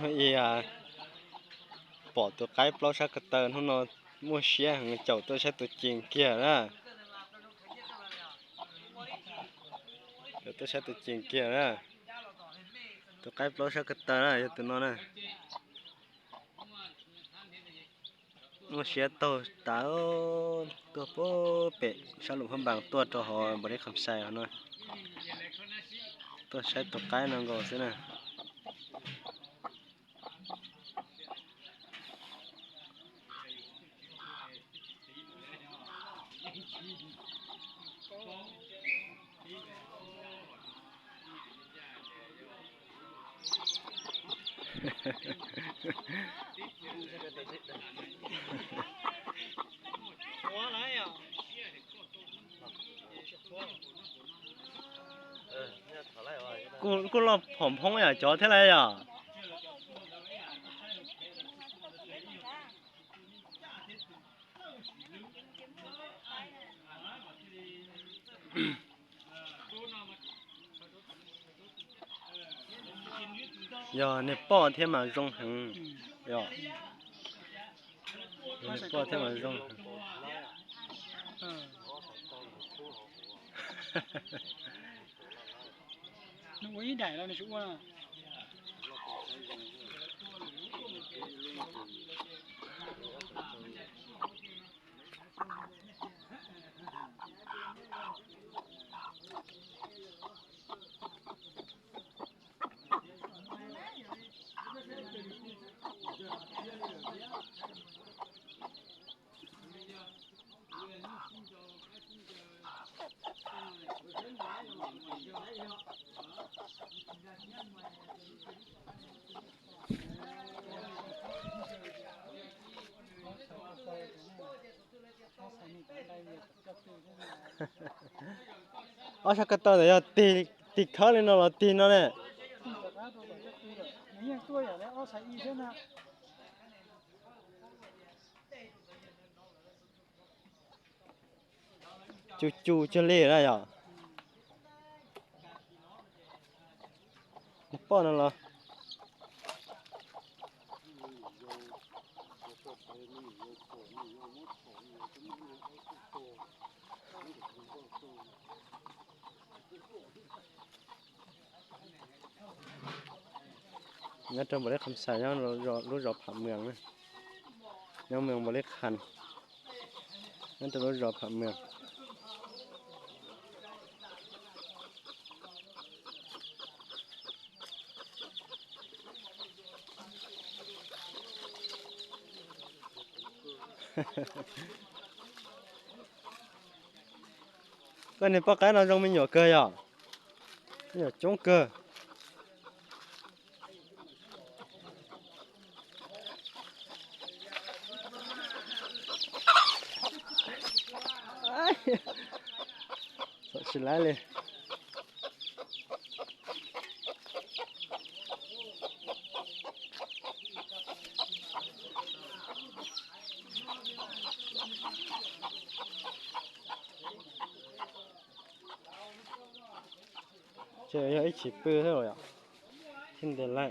Ib, pom tus qaib plaub sab ko taw hnub no muaj siab heev, caum tuaj saib tus cees kiag na. Caum tuaj saib tus cees kiag na. Tus qaib plaub sab ko taw na yog tus no na. Muaj siab taug tas tuaj pem sab Luam Phab Npas tuaj rau hauv Npaus Dib Kham Xais hauv no. Tuaj saib tus qaib no nkaus xwb na. Kuj loj phom phoob yam cov thiab lawm yom. Yog niag poj thiab mas zoo heev. Yog niag poj thiab mas zoo heev. Ob sab ko taw ntawd yog tig khawb li no los tig no ne? Cus cus cog li na yom. Poj no los. Nyob rau Npaus Dib Kham Xais, nyob lub zos Pham Mws na. Nyob moos Npaus Dib Kham, nyob rau lub zos Pham Mws. Koj niag poj qaib no zoo me nyuam kawg yom. Me nyuam coob kawg. Txhom tsis laib li. Ces yog ib chim pw thiab los yom. Thiab ntev lawm.